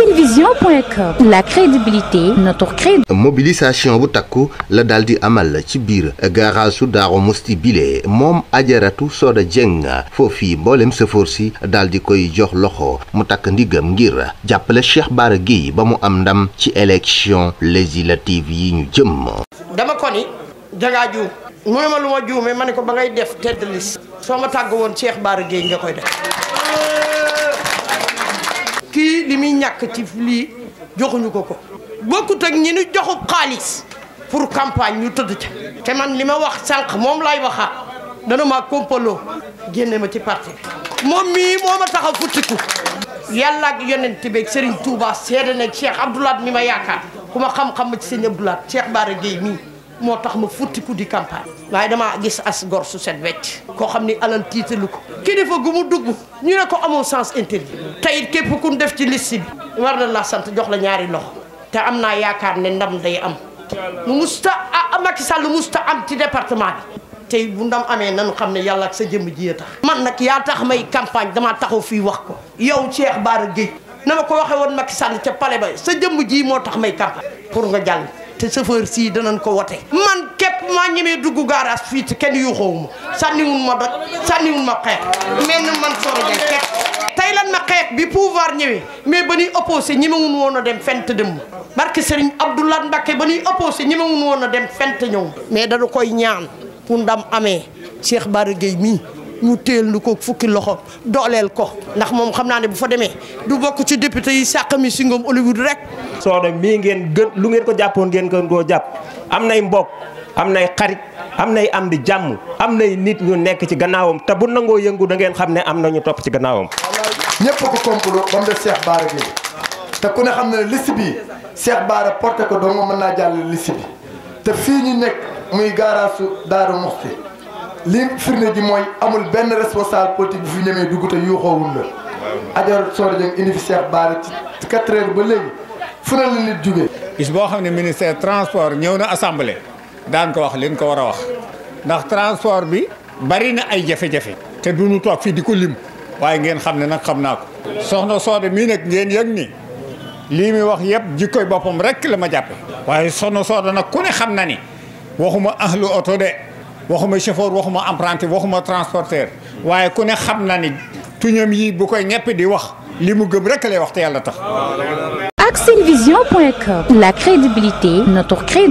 Senvision.com, la crédibilité, notre credo. Mobilisation bu takku la daldi amal ci biir garage su Daaru Musti bile moom Ajaratu Soda Dieng foofi mboolem sëfoor si daldi koy jox loxo mu takk ndigam ngir jàppale Cheikh Bara Gueye ba mu am ndam ci élection législative yi ñu jëm. dama ko ni dangaa juum mu ne ma lu ma juumee ma ne ko ba ngay def tête de liste soo ma tàgg woon Cheikh Bara Gueye nga koy def. kii li muy ñàkk ci lii joxuñu ko bokkut ak ñi ñu joxub xaalis pour campagne ñu tëdd ca te man li ma wax sànq moom laay waxaat dana maa kompaloo génne ma ci parti bi moom mii moo ma tax a futtiku yàlla ak yonent beeg Serigne Touba seede na Cheikh Abdoulaye mi ma yaakaar ku ma xam-xam ma ci Serigne Abdoulaye Cheikh Bara Gueye mii moo tax ma futtiku di campagne waaye damaa gis as gor su set wecc koo xam ni alal tiitalu ko kilifa gu mu dugg ñu ne ko amoo sens interdit tey képp ku def ci liste bi war na la sant jox la ñaari loxo te am naa yaakaar ne ndam day am lu musta Macky Sall musta am ci département bi tey bu ndam amee nanu xam ne yàlla ak sa jëmm ji a tax man nag yaa tax may campagne damaa taxaw fii wax ko yow Cheikh Bara Gueye na ma ko waxee woon Macky Sall ca palais ba sa jëmm ji moo tax may campagne pour nga jàll te chauffeur sii danañ ko wote man képp maa ñemee dugg garage fii te kenn yuuxoowuma sànniwun ma doj sànniwun ma xeex mel na man Soda Dieng képp tey lan ma xeex bi pouvoir ñëwee mais ba ñuy opposé ñi ma mun woon a dem fent dem barke Serigne Abdoulaye Mbacké ba ñuy opposé ñi ma mun woon a dem fent ñëw mais dañu koy ñaan pour ndam amee Cheikh Bara Gueye mii ñu téel nu ko fukki loxo dooleel ko ndax moom xam naa ne bu fa demee du bokk ci député yi sàqami si ngoom Hollywood rek. Soda mii ngeen gën lu ngeen ko jàppoon ngeen gën koo jàpp am nay mbokk am nay xarit am nay am di jàmm am nay nit ñu nekk ci gannaawam te bu nangoo yëngu da ngeen xam ne am na ñu topp ci gannaawam. ñëpp ko complot ba mu def Cheikh Bara Gueye te ku ne xam ne liste bi Cheikh Bara porté ko dong mën naa jàll liste bi te fii ñu nekk muy garage Daaru Musti li firnde ji mooy amul benn responsable politique bu fi ñemee dugg te yuuxoowul la. Ajaratu Soda Dieng indi fi Cheikh Bara ci 4 heures ba léegi fu ne la nit jugee. bis boo xam ne ministère transport ñëw na assemblée daan ko wax leen ko war a wax ndax transport bi bari na ay jafe-jafe te duñu toog fii di ko lim waaye ngeen xam ne nag xam naa ko. soxna Soda mii nag ngeen yëg ni lii mi wax yëpp jikkoy boppam rek la ma jàppe waaye soxna Soda nag ku ne xam na ni waxuma ahlu oto de waxuma chauffeur waxuma apprenti waxuma transporteur waaye ku ne xam na ni tuñam yi bu koy ñepp di wax li mu gëm rek lay wax te yàlla tax. Ak Senvision.com, la crédibilité, notre credo.